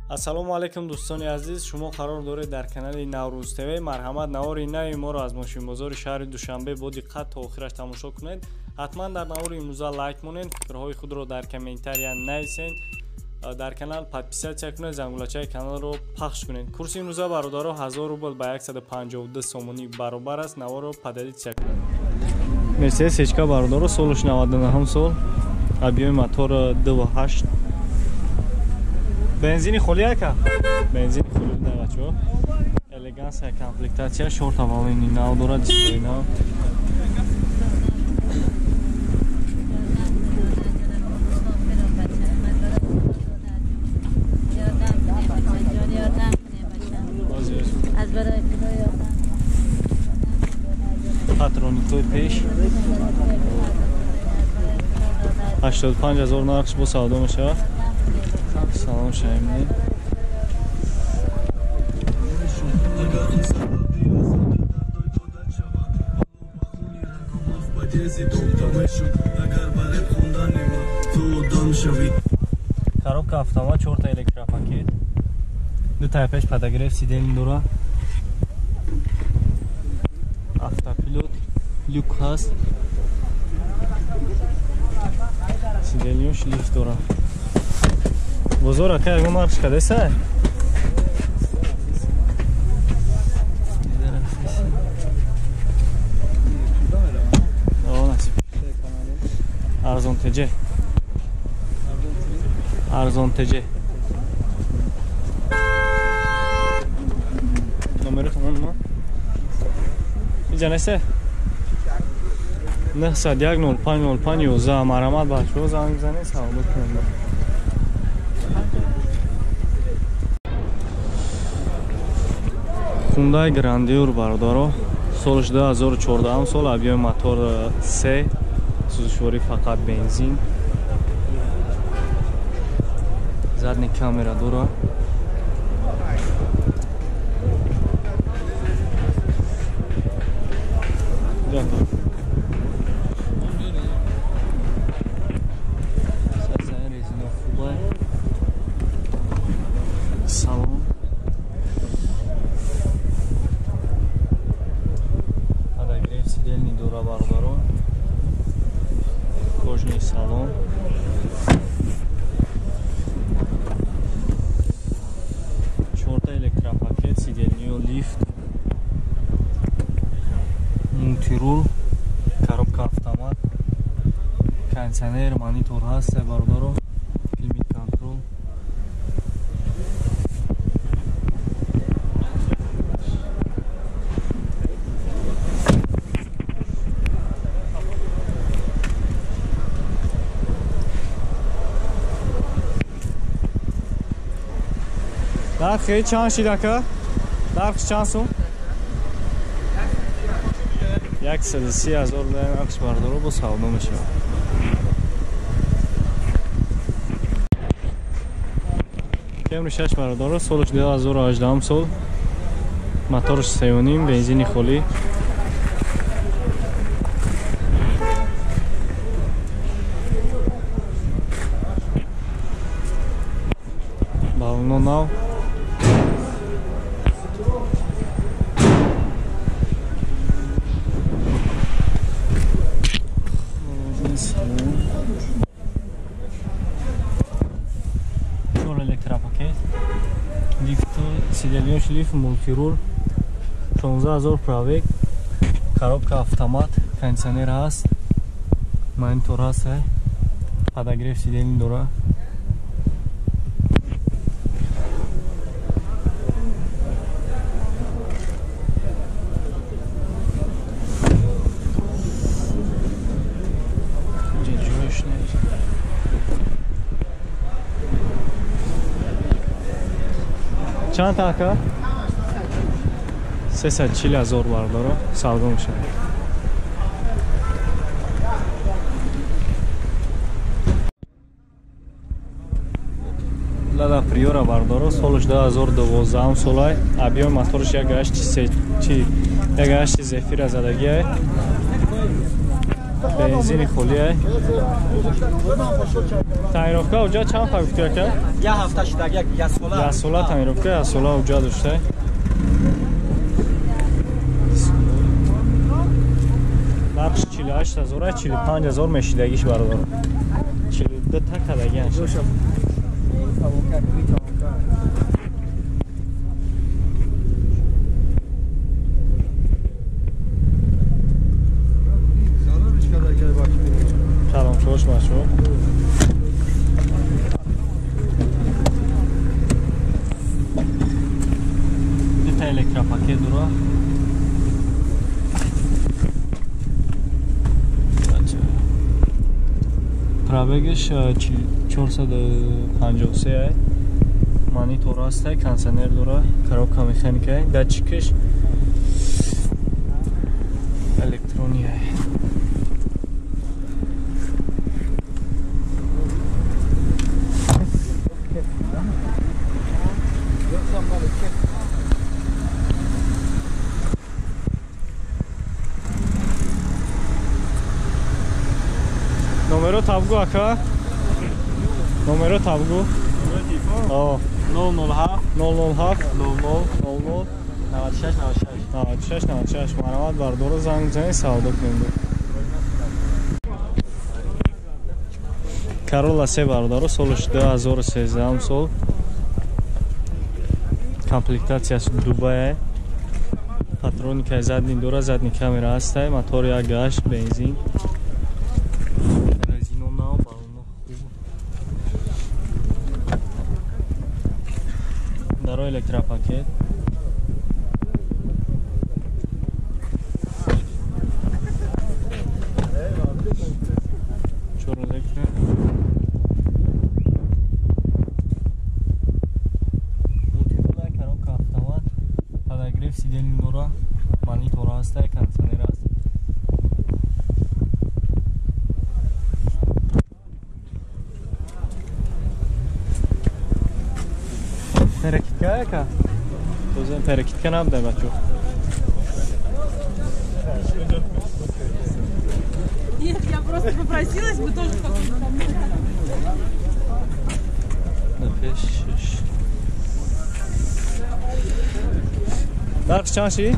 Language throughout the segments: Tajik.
Ассалому алайкум дӯстони азиз, шумо қарор доред дар канали Наврӯз ТВ. Марҳамат, навори нави моро аз мошинбозори шаҳри Душанбе бо диққат то охираш тамошо кунед. Ҳатман дар навори имрӯза лайк монед, фикрҳои худро дар комментария нависед, дар канал подписатсия кунед, зангулачаи каналро пахш кунед. Курси имрӯза бародаро 1000 рубл ба 152 сомонӣ баробар аст. Наворро поделитсия кунед. Мерседес Ечка бародаро, солаш 99 сол, объёми мотор 2.8, бензини холи ака? Бензини холи буда бачаҳо. Элегансия комплектатсия, шорт аввалини нав дорад, дисплей нав. Патроникои пеш 85 000 нархш бо савдо мешавад. Салом шаймин. Коробка автомат, 4 та электропакет, 2 та пеш подогрев сидений дора, автопилот, люк ҳаст, сиденьёш лифт дора. Бозор ака ягон нархш кадеса? Арзон ТЖ. Арзон ТЖ. Номери тонон ма? Иҷа несе? 901 05 05 11. Марҳамат бачаҳо занг бизанед, савдо кунед. Хундай Грандиор бародаро, солаш 2014 сол, объёми мотор 3, сӯзишворӣ фақат бензин, задний камера дора. Салон. Подогрев сидельный дора бародаро, кожаный салон. Чорта электропакет, сидельный лифт, мультирул, коробка автомат, кондиционер, монитор ҳаст бародаро, климат контрол. Нархи чанд шид ака? Нархи чанд сум? 130 000 нархш бародаро бо савдо мешавад. Кемри 6 бародаро, солаш 2018 сол, моторш 3.5, бензини холӣ. Балоно нав. Чор электропакет, лифт, сидельёш лифт, мультирул, 16 000 пробег, коробка автомат, кондиционер ҳаст, монитор ҳаст, подогрев сидельный дора. Чанд ака? 340 000 бародаро савдо мешавад. Лада Приора бародаро, солаш 2012 солай, объёми мотораш 1.8 Зефира задагиай. Бензини холие. Тонировка уҷа чанд та гуфти ака? Я ҳафта шуда, як сола. Як сола тонировка, як сола уҷа дошта. Нархш 48 ҳазор, 45 ҳазор мешидагиш бародар. 42 та кадагиаш. Салом шош бачо. Дута электропакет дура. Пробегаш 453 монитор аст, кондиционер дора, коробка механика, датчикаш электрония. Номеро табгу ака? Номеро табгу? О, 007 007 00 00 96 96 96 96. Марҳамат бардоро занг бизанед, савдо кунем. Corolla 3 бародаро, солаш 2013 сол. Комплектатсияш Дубай. Патроникаи задний дора, задний камера ҳастай, мотор 1.8 бензин. Резино нав, балоно хуб. Даро электропакет. Чор электро. Мультитула, коробка автомат, подогрев сидений дора, монитор ҳастай, кондиционер аст. Перекидка яка? Тоза перекидка набудай бачо. Нет, я просто попросилась, мы тоже Пеш. Нарх чанд ши?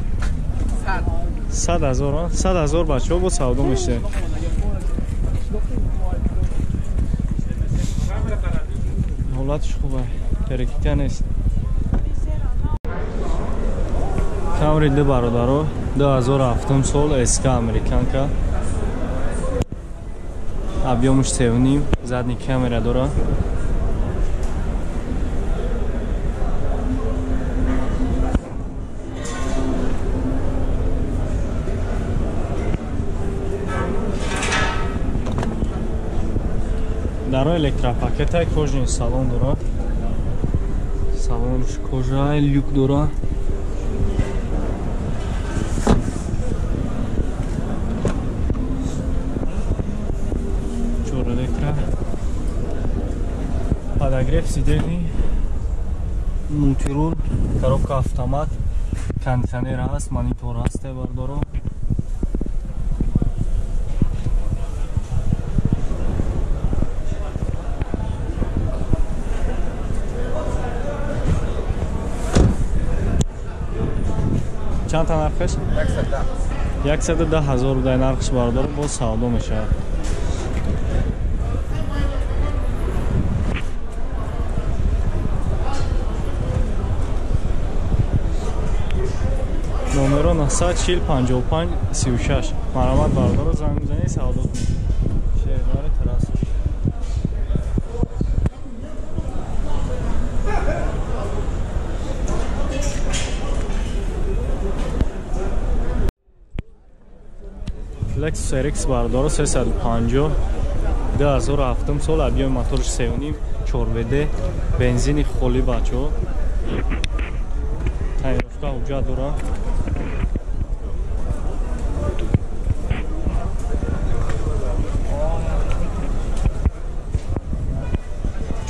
100 ҳазор, 100 ҳазор бачаҳо бо савдо мешавад. Ҳолатш хуб аст, перекидка нест. Камри ду бародаро, 2007 сол, СК американка. Объёмш 3.5, задний камера дора. Даро электропакетай, кожаный салон дора. Салонш кожа, люк дора. Чор электро. Подогрев сидений, мультирул, коробка автомат, кондиционер ҳаст, монитор ҳаст бардоро. Чанд та нархаш? 110. 110 ҳазор будай нархш бардоро, боз савдо мешавад. Номеро 940 55 36. Марҳамат бардоро занг бизанед, савдо кунед. Шервари трасса. Lexus RX бардоро 350 2007 сол, объёми моторш 3.5 4WD, бензини холӣ бачо. Тонировка ҳуҷҷат дора.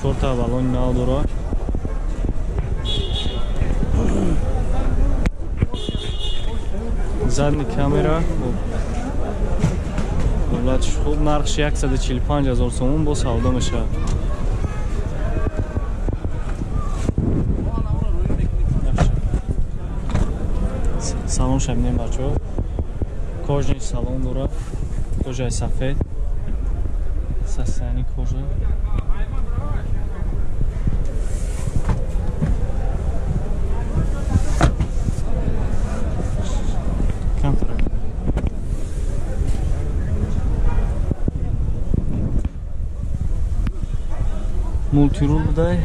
Чорта балони нав дора. Задний камера. Ҳолатш хуб, нархш 145 000 сомон бо савдо мешавад. Салон шабинем бачаҳо. Кожаи салон дорад, кожаи сафед, состояние кожа. Камтар. Мултирул будай,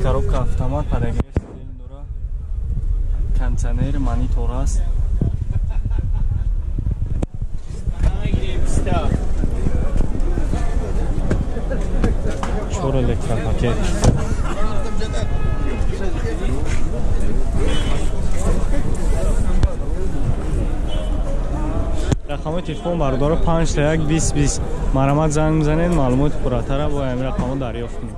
коробка автомат, подогрев сиденья дорад, кондиционер, монитор аст. Чор электропакет. Рақамҳои телефон бародаро 5 1 20 20. Марҳамат занг бизанед, маълумоти пурратарро бо ҳамин рақамҳо дарёфт кунед.